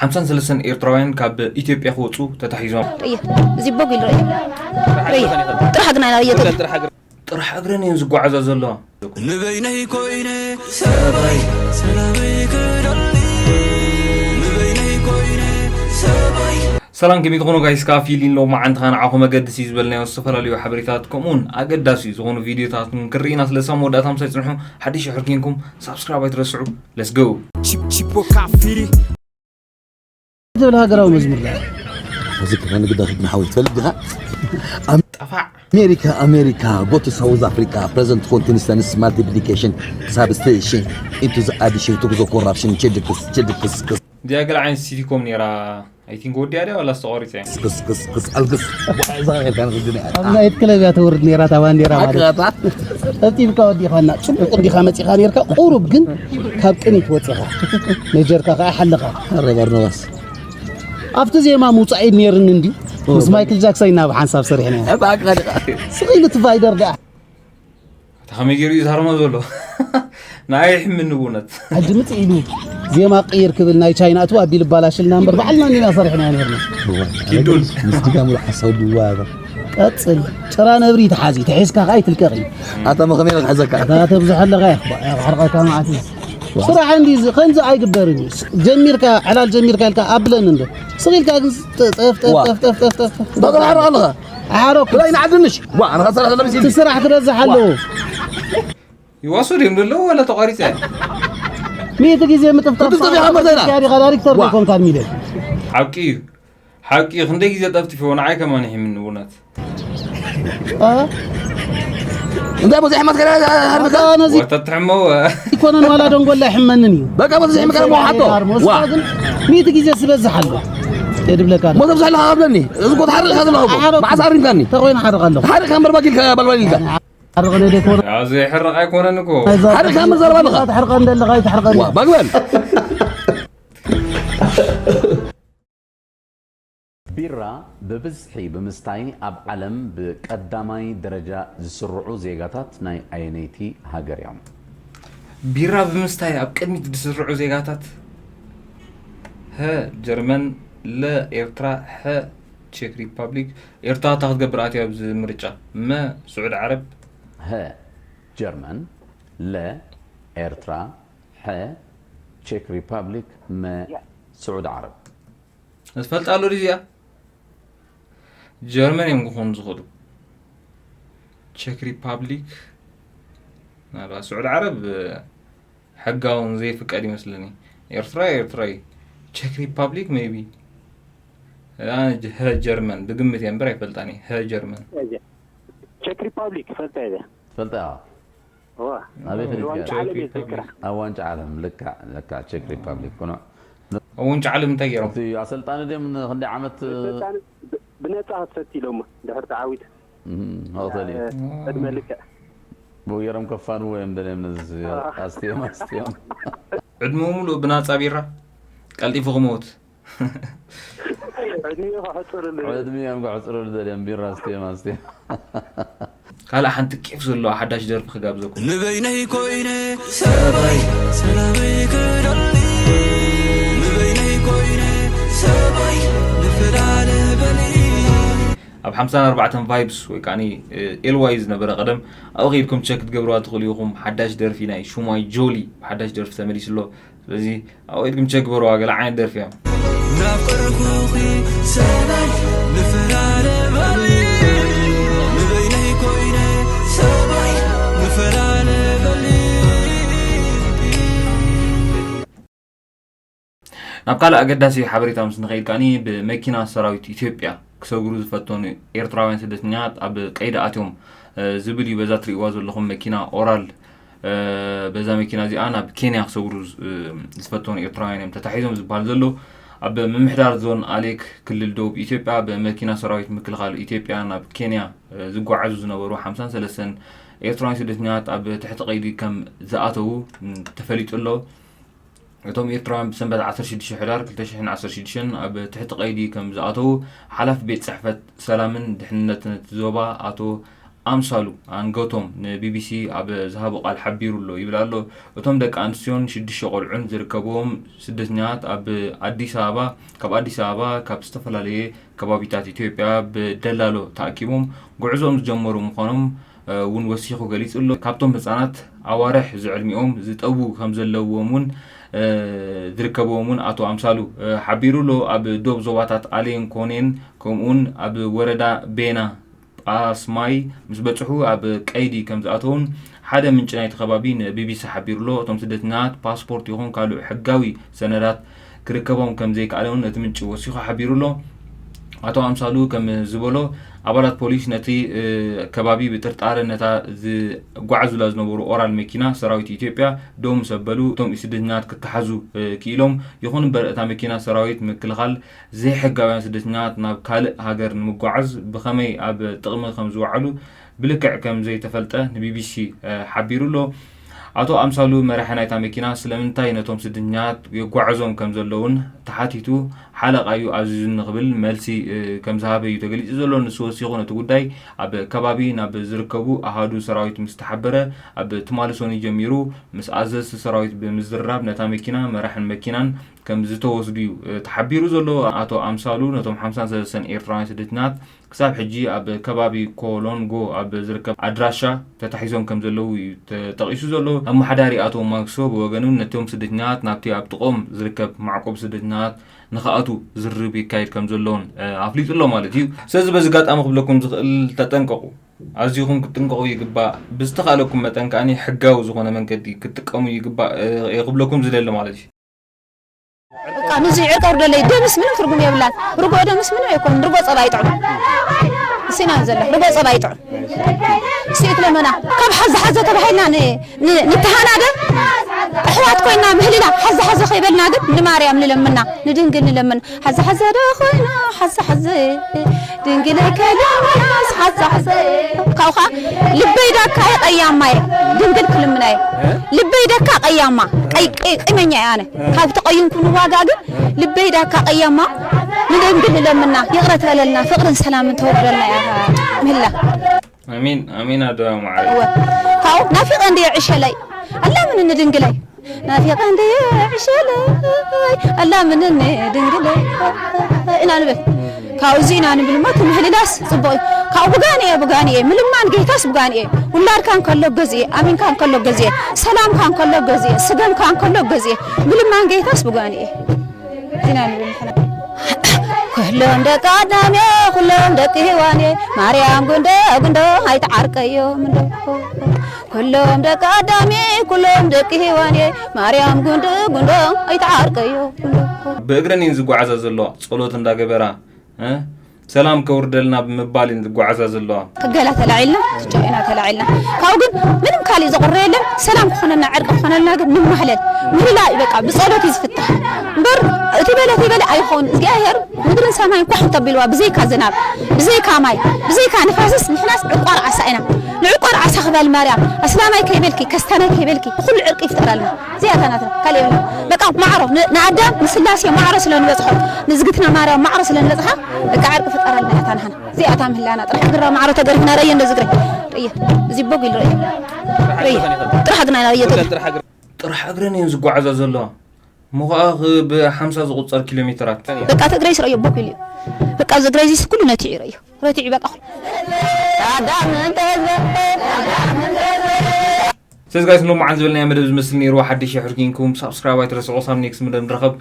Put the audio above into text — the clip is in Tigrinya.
ሓምሳን ሰለስተን ኤርትራውያን ካብ ኢትዮጵያ ክወፁ ተታሒዞም። እየ እዚ ቦግ ኢሉ ርእየ ርእየ ጥራሕ ግና ኢና እየ ጥራሕ እግረን እየን ዝጓዓዛ ዘለዋ። ንበይነይ ኮይነ ሰበይ ሰላመይ ክደሊ ንበይነይ ኮይነ ሰበይ ሰላም ከመይ ትኾኑ ጋይስ? ከዓ ፊሊን ሎማዓንቲ ከዓ ንዓኹም መገድሲ እዩ ዝበልናዮ ዝተፈላለዩ ሓበሬታት ከምኡውን ኣገዳሲ ዝኾኑ ቪዲዮታት ክርኢና ስለሳ መወዳእታ ምሳይ ፅንሑ ሓድሽ ሕርኪንኩም ሳብስክራይብ ኣይትረስዑ። Let's go። Chip- Chipoca Firi. ትብል ሃገራዊ መዝሙር ዳ እዚ ከመ ንግዳ ክድና ሓወይ ትፈልጥ ዲኻ? ጠፋዕ ኣሜሪካ ኣሜሪካ go to South Africa present continuous multiplication substitution into the addition to the corruption ችድክስ ችድክስ እዚኣ ገለ ዓይነት ሲቲኮም ነይራ። I think ወዲያ ድያ ዋላ ዝተቋሪፀ እያ። ክስክስክስ ኣልግስ ዛሬልካ ንክድና ኣብ ናይት ክለብ እያ ተውርድ ነይራ እታ ባንዴራ ማለት እዩ። ኣቅራታ ጠብጢብካ ወዲኻና ጽቡቅ እንዲኻ መጺኻ ነርካ ቁሩብ ግን ካብ ቅኒት ወጺኻ መጀርካ ከዓ ሓለኻ ኣረ በርኖባስ ኣብቲ ዜማ ምውጻእ ኢድ ነይርኒ እንዲ ምስ ማይክል ጃክሰን ኢና ብሓንሳብ ሰሪሕና ኢና እባክህ ስቕ ኢሉ እቲ ቫይደር ደኣ እታ ከመይ ገይሩ እዩ ዝሃርሞ ዘሎ? ንኣይ ይሕምኒ ብእውነት። ሕጂ ምጽእ ኢሉ ዜማ ቅይር ክብል ናይ ቻይና እትው ኣቢል ባላሽልና እምበር ባዕልና እንዲና ሰሪሕና ነርና ኪዱን ምስ ድጋም ሓሳብ ድዋባ ቀጽል ጭራ ነብሪ ተሓዚ ተሒዝካ ከዓ ይትልቀቕ እዩ ኣታ መኸመይ ክሕዘካ እታ ተብዝሖ ኣለኻ ኢኻ ክሕርቐካ ማለት እዩ ስራሕ እንዲ ከምዚ ኣይግበርን እዩ ጀሚርካ ዕላል ጀሚርካ ኢልካ ኣብለን እንዶ ስቕ ኢልካ ግን ጠፍጠፍጠፍጠፍጠፍጠፍ በቅር ሓርቕ ኣለኻ ሓረኩ ብላይ ንዓድንሽ ዋ ኣነ ከሰራሕ ለምሲ እቲ ስራሕ ክበዝሕ ኣለዎ ይዋስድ እዮም ዘለዉ ወላ ተቋሪፀ እያ። ሚእቲ ግዜ ምጥፍጣፍ ምጥፍጣፍ ኢኻ መርዛና። ዲኻ ዳይሬክተር ዋ። ዘይኮንካን ሚልዮን ሓቂ እዩ ሓቂ እዩ። ክንደይ ግዜ ጠፍጢፍዎ ንዓይ ከማን ይሕምኒ ብእውነት። እ? እንታይ በዚሕ መትከራ ሃርምካ ኣታ ነዚ ወተትሕመው ይኮነን ዋላ ደንጎላ ይሕመንን እዩ በቃ በዚሕ መትከራ መሓቶ ሞስታ ዋ ግን ሚእቲ ግዜ ዝበዝሕ ኣሎ የድብለካ ኣሎ። ሞተ ብዛዕላ ሃብለኒ እዚ ኮት ሓርቕ ከዘለኹ ሓረኩ። መዓስ ኣሪምካኒ ተኾይኑ ሓርቕ ኣለኹ ሓርቕ ከንበር ባኪልካ ባልባል ኢልካ ሓርቕ ነደ ኮነ እዚ ሕርቕ ኣይኮነን እኮ። ሓርቕ ከንበር ዘረባ ኣለኻ ትሕርቐ እንደለኻ ይትሕርቐ ዋ ባግበል ቢራ ብብዝሒ ብምስታይ ኣብ ዓለም ብቀዳማይ ደረጃ ዝስርዑ ዜጋታት ናይ ኣየነይቲ ሃገር እዮም? ቢራ ብምስታይ ኣብ ቅድሚት ዝስርዑ ዜጋታት ሀ ጀርመን፣ ለ ኤርትራ፣ ሐ ቼክ ሪፓብሊክ። ኤርትራ እታ ክትገብር ኣትያ ኣብዚ ምርጫ። መ ስዑድ ዓረብ። ሀ ጀርመን፣ ለ ኤርትራ፣ ሐ ቼክ ሪፓብሊክ፣ መ ስዑድ ዓረብ። ዝፈልጣ ኣሎ ድዩ እዚኣ? ጀርመን እዮም ክኾኑ ዝኽእሉ። ቼክ ሪፓብሊክ ምናልባት ስዑድ ዓረብ ሕጋውን ዘይፍቀድ ይመስለኒ። ኤርትራ ኤርትራ እዩ። ቼክ ሪፓብሊክ ሜቢ ሀ ጀርመን ብግምት እየ እምበር ኣይፈልጣን እየ። ሀ ጀርመን ቸክ ሪፓብሊክ ፈልጣ እየ ትፈልጣ ዋ ኣበይ ፈሊጥካ ዋንጫ ዓለም እየ ዝዝክራ ኣብ ዋንጫ ዓለም ልካዕ ልካዕ ቼክ ሪፓብሊክ ኩኖ ኣብ ዋንጫ ዓለም እንታይ ገይሮም? እቲ ኣሰልጣኒ ድዮም ንክንደይ ዓመት ብነፃ ክትሰቲ ኢሎሞ ድሕር ተዓዊት እም፣ መቕተሊ ዕድመ ልክዕ ብኡ ገይሮም ከፋንዎ እዮም ደልዮም ነዚ ኣስትዮም ኣስትዮም ዕድመኡ ሙሉእ ብናፃ ቢራ ቀልጢፉ ክመውት። ዕድሚኡ ከሕፅርሉ ዕድሚኦም ክሕፅርሉ ደልዮም ቢራ ኣስትዮም ኣስትዮም ካልእ ሓንቲ ኬፍ ዘለዋ ሓዳሽ ደርፊ ክጋብዘኩም። ንበይነይ ኮይነ ሰበይ ሰላመይ ክደሊ ንበይነይ ኮይነ ሰበይ ንፍዳለ በሊ ኣብ ሓምሳን ኣርባዕተን ቫይብስ ወይ ከዓ ኤልዋይ ዝነበረ ቀደም ኣብኡ ከይድኩም ቸክ ክትገብርዋ ትኽእሉ ኢኹም። ሓዳሽ ደርፊ ናይ ሹማይ ጆሊ ሓዳሽ ደርፊ ተመሊሱ ኣሎ። ስለዚ ኣብኡ ከይድኩም ቸክ ግበርዋ። ገለ ዓይነት ደርፊ እያ። ናፍቀርኩኺ ሰበይ ንፍዳለ በሊ ንበይነይ ኮይነ ሰበይ ንፍዳለ በሊ ናብ ካልእ ኣገዳሲ ሓበሬታ ምስ ንኸይድ ከኣኒ ብመኪና ሰራዊት ኢትዮጵያ ክሰግሩ ዝፈተኑ ኤርትራውያን ስደተኛታት ኣብ ቀይዲ ኣትዮም ዝብል እዩ። በዛ ትርእይዋ ዘለኹም መኪና ኦራል በዛ መኪና እዚኣ ናብ ኬንያ ክሰግሩ ዝፈተኑ ኤርትራውያን እዮም ተታሒዞም ዝበሃል ዘሎ። ኣብ ምምሕዳር ዞን ኣሌክ ክልል ደቡብ ኢትዮጵያ ብመኪና ሰራዊት ምክልኻል ኢትዮጵያ ናብ ኬንያ ዝጓዓዙ ዝነበሩ ሓምሳን ሰለስተን ኤርትራውያን ስደተኛታት ኣብ ትሕቲ ቀይዲ ከም ዝኣተዉ ተፈሊጡ ኣሎ። እቶም ኤርትራውያን ብሰንበት ዓሰርተ ሽዱሽተ ሕዳር ክልተ ሽሕን ዓሰርተ ሽዱሽተን ኣብ ትሕቲ ቀይዲ ከም ዝኣተዉ ሓላፊ ቤት ጽሕፈት ሰላምን ድሕንነትን እቲ ዞባ ኣቶ ኣምሳሉ ኣንገቶም ንቢቢሲ ኣብ ዝሃቦ ቃል ሓቢሩ ኣሎ ይብል ኣሎ። እቶም ደቂ ኣንስትዮን ሽዱሽተ ቆልዑን ዝርከብዎም ስደተኛታት ኣብ ኣዲስ ኣበባ፣ ካብ ኣዲስ ኣበባ ካብ ዝተፈላለየ ከባቢታት ኢትዮጵያ ብደላሎ ተኣኪቦም ጉዕዞኦም ዝጀመሩ ምዃኖም እውን ወሲኹ ገሊጹ ኣሎ። ካብቶም ህጻናት ኣዋርሕ ዝዕድሚኦም ዝጠቡ ከም ዘለዎም እውን ዝርከብዎም እውን ኣቶ ኣምሳሉ ሓቢሩ ኣሎ። ኣብ ዶብ ዞባታት ኣሌን ኮኔን ከምኡውን ኣብ ወረዳ ቤና ጳስማይ ምስ በጽሑ ኣብ ቀይዲ ከም ዝኣተውን ሓደ ምንጪ ናይቲ ከባቢ ንቢቢሲ ሓቢሩ ኣሎ። እቶም ስደተኛታት ፓስፖርት ይኹን ካልእ ሕጋዊ ሰነዳት ክርከቦም ከም ዘይከኣለ እውን እቲ ምንጪ ወሲኹ ሓቢሩ ኣሎ። ኣቶ ኣምሳሉ ከም ዝበሎ ኣባላት ፖሊስ ነቲ ከባቢ ብጥርጣረ ነታ ዝጓዓዙላ ዝነበሩ ኦራል መኪና ሰራዊት ኢትዮጵያ ደው ምስ ኣበሉ እቶም ስደተኛታት ክተሓዙ ክኢሎም። ይኹን እምበር እታ መኪና ሰራዊት ምክልኻል ዘይሕጋውያን ስደተኛታት ናብ ካልእ ሃገር ንምጓዓዝ ብኸመይ ኣብ ጥቕሚ ከም ዝወዓሉ ብልክዕ ከም ዘይተፈልጠ ንቢቢሲ ሓቢሩ ኣሎ። ኣቶ ኣምሳሉ መራሒ ናይታ መኪና ስለምንታይ ነቶም ስደተኛታት የጓዕዞም ከም ዘለውን ተሓቲቱ ሓለቓዩ ኣዚዙኒ ክብል መልሲ ከም ዝሃበ እዩ ተገሊጹ ዘሎ። ንሱ ወሲኹ ነቲ ጉዳይ ኣብ ከባቢ ናብ ዝርከቡ ኣሃዱ ሰራዊት ምስ ተሓበረ ኣብ ትማሊ ሰኑይ ጀሚሩ ምስ ኣዘዝቲ ሰራዊት ብምዝርራብ ነታ መኪና መራሕን መኪናን ከም ዝተወስዱ እዩ ተሓቢሩ ዘሎ። ኣቶ ኣምሳሉ ነቶም ሓምሳን ሰለስተን ኤርትራውያን ስደተኛታት ክሳብ ሕጂ ኣብ ከባቢ ኮሎንጎ ኣብ ዝርከብ ኣድራሻ ተታሒዞም ከም ዘለዉ እዩ ተጠቒሱ ዘሎ። ኣመሓዳሪ ኣቶ ማክሶ ብወገኑ ነቶም ስደተኛታት ናብቲ ኣብ ጥቕኦም ዝርከብ ማዕቆብ ስደተኛታት ንኽኣቱ ዝርርብ ይካየድ ከም ዘለውን ኣፍሊጡ ኣሎ ማለት እዩ። ስለዚ በዚ ኣጋጣሚ ክብለኩም ዝኽእል ተጠንቀቑ፣ ኣዚኹም ክትጥንቀቑ ይግባእ። ብዝተኻእለኩም መጠን ከኣ ሕጋዊ ዝኾነ መንገዲ ክትጥቀሙ ይግባእ እየ ክብለኩም ዝደሊ ማለት እዩ። በቃ ንዙ ዕርቀ ውርደለይ ደምስ ምንም ትርጉም የብላን። ርጎ ደምስ ምንም ኣይኮን። ርጎ ጸባ ይጥዑም እሲና ዘለ ርጎ ጸባ ይጥዑም። ስኢት ለመና ካብ ሓዚ ሓዘ ተባሂልና ንተሃናደ ኣሕዋት ኮይና ምህልላ ሓዚ ሓዘ ከይበልና ግን ንማርያም ንለምና ንድንግል ንለምን። ሓዚ ሓዘ ዶ ኮይና ሓዚ ሓዘ ድንግለይ ከለምናስ ሓዚ ሓዘ ካብኻ ልበይ ዳካ የቀያማየ ድንግል ክልምናየ ልበይ ደካ ቀያማ ቂመኛ እየ ኣነ ካብ ተቀይምኩ ንዋጋ ግን ልበይ ዳካ ቀያማ ንደንግል ንለምና ይቅረ ትበለልና ፍቅርን ሰላምን ተወርደልና እያ ምህላ ኣሜን ኣሜን ኣደዋ ማዓረ ካብኡ ናፊቀ እንድየ ዕሸለይ ኣላምንኒ ድንግለይ ናፊቀ እንድየ ዕሸለይ ኣላምንኒ ድንግለይ ኢና ንብል ካብኡ እዚ ኢና ንብል እሞ እቲ ምህልላስ ፅቡቅ እዩ ካብኡ ብጋን እየ ብጋን እየ ምልማን ጌታስ ብጋን እየ ውላድካ እንከሎ ገዝእየ ኣሚንካ እንከሎ ገዝእየ ሰላምካ እንከሎ ገዝእየ ስገምካ እንከሎ ገዝእየ ምልማን ጌታስ ብጋን እየ ኢና ንብል ንሕና ኩሎም ደቂ ኣዳም እየ ኩሎም ደቂ ሄዋን እየ ማርያም ጉንዶ ጉንዶ ኣይትዓርቀዮም እንዶ ኩሎም ደቂ ኣዳም እየ ኩሎም ደቂ ሄዋን እየ ማርያም ጉንዶ ጉንዶ ኣይትዓርቀዮ ጉንዶ ብእግረን እየን ዝጓዓዛ ዘለዋ ጸሎት እንዳገበራ እ ሰላም ከውርደልና ብምባል እየን ዝጓዓዛ ዘለዋ። ሕገላ ተላዒልና ትጫ ኢና ተላዒልና ካብኡ ግን ምንም ካሊእ ዘቑረ የለን ሰላም ክኾነልና ዕርቂ ክኾነልና ግን ንማህለል ምህላእ እዩ በቃ ብጸሎት እዩ ዝፍታሕ እምበር እቲ በለ እቲ በለ ኣይኸውን እግዚኣብሔር ምድርን ሰማይን ኳሕ እንተቢልዋ ብዘይካ ዝናብ ብዘይካ ማይ ብዘይካ ንፋስስ ንሕናስ ዕቋር ዓሳ ኢና ንዕቋር ዓሳ ክበል ማርያም ኣስላማይ ከይበልኪ ከስታናይ ከይበልኪ ኩሉ ዕርቂ ይፍጠረልና እዚኣታ ናትና ካልእ የብልና በቃ ማዕሮ ንኣዳም ንስላሴ ማዕሮ ስለ ንበፅሖ ንዝግትና ማርያም ማዕሮ ስለ ንበፅሓ በቃ ዕርቂ ፍጠረልና እያታ ናህና እዚኣታ ምህላና ጥራሕ ግራ ማዕሮ ተገሪፍና ረየ እንደ ዝግረ ረየ እዚ ቦግ ኢሉ ረየ ረየ ጥራሕ ግና ረየ ተገ ጥራሕ እግረን እየን ዝጓዓዛ ዘለዋ እሞ ከዓ ብሓምሳ ዝቁፀር ኪሎ ሜትራት በቃ ትግራይ ስረዮ ቦክ ኢሉ እዩ በቃ ዝግራይ ዚስ ኩሉ ነቲዑ ይረዮ ረቲዑ በቃ ኩሉ ስለዚ ጋይስ ንሎማዓን ዝበልናዮ መደብ ዝመስል ነይሩ ሓድሽ የሕርጊንኩም ሳብስክራይብ ኣይትረስዑ ሳብ ኔክስት መደብ ንረኸብ